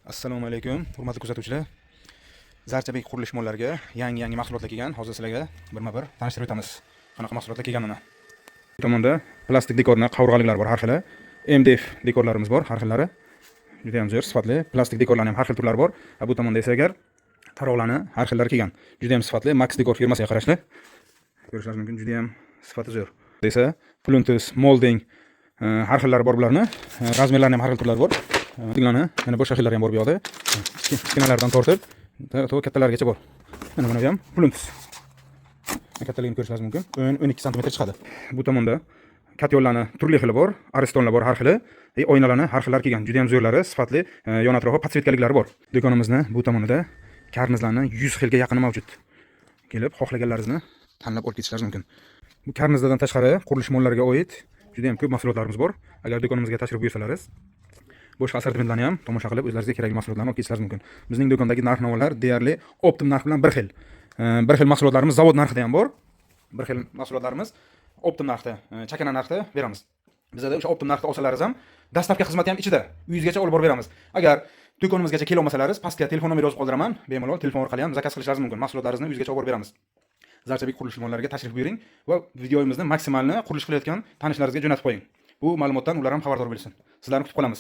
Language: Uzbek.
Assalomu alaykum, hurmatli kuzatuvchilar. Zarchabek qurilish mollariga yangi yangi mahsulotlar kelgan. Hozir sizlarga birma-bir tanishtirib o'tamiz, qanaqa mahsulotlar kelganini. Bu tomonda plastik dekorni qovurg'aliklar bor har xili. MDF dekorlarimiz bor har xillari. Juda ham zo'r, sifatli. Plastik dekorlarning ham har xil turlari bor. Bu tomonda esa agar taroqlarni har xillari kelgan. Juda ham sifatli, Max Dekor firmasiga qarashli. Ko'rishingiz mumkin, juda ham sifati zo'r. Desa, плинтус, molding har xillari bor bularni. Размер larini ham har xil turlari bor. Tinglarni, yana boshqa xillari ham bor bu yoqda. Kichkinalardan tortib to kattalarigacha bor. Mana buni ham плинтус. Kattaligini ko'rishingiz mumkin. 10-12 santimetr chiqadi. Bu tomonda котёл larni turli xili bor, Aristonlar bor har xili, oynalarni har xillari kelgan. Juda ham zo'rlari, sifatli, yon atrofi подсветка liklari bor. Do'konimizni bu tomonida karnizlarni 100 xilga yaqini mavjud. Kelib xohlaganlaringizni tanlab olib ketishlaringiz mumkin. Bu karnizlardan tashqari qurilish mollariga oid juda ham ko'p mahsulotlarimiz bor. Agar do'konimizga tashrif buyursalaringiz, boshqa assortimentlarni ham tomosha qilib, o'zlaringizga kerakli mahsulotlarni olib ketishlaringiz mumkin. Bizning do'kondagi narx-navolar deyarli оптом narx bilan bir xil. Bir xil mahsulotlarimiz zavod narxida ham bor. Bir xil mahsulotlarimiz оптом narxda, chakana narxda beramiz. Bizada o'sha оптом narxda olsalaringiz ham доставка xizmati ham ichida. Uyingizgacha olib borib beramiz. Agar do'konimizgacha kela olmasalaringiz, pastga telefon nomeri yozib qoldiraman. Bemalol telefon orqali ham заказ qilishlaringiz mumkin. Mahsulotlaringizni uyingizgacha olib borib beramiz. Zarchabek qurilish mollariga tashrif buyuring va videomizni maksimalni qurilish qilayotgan tanishlaringizga jo'natib qo'ying. Bu ma'lumotdan ular ham xabardor bo'lsin. Sizlarni kutib qolamiz.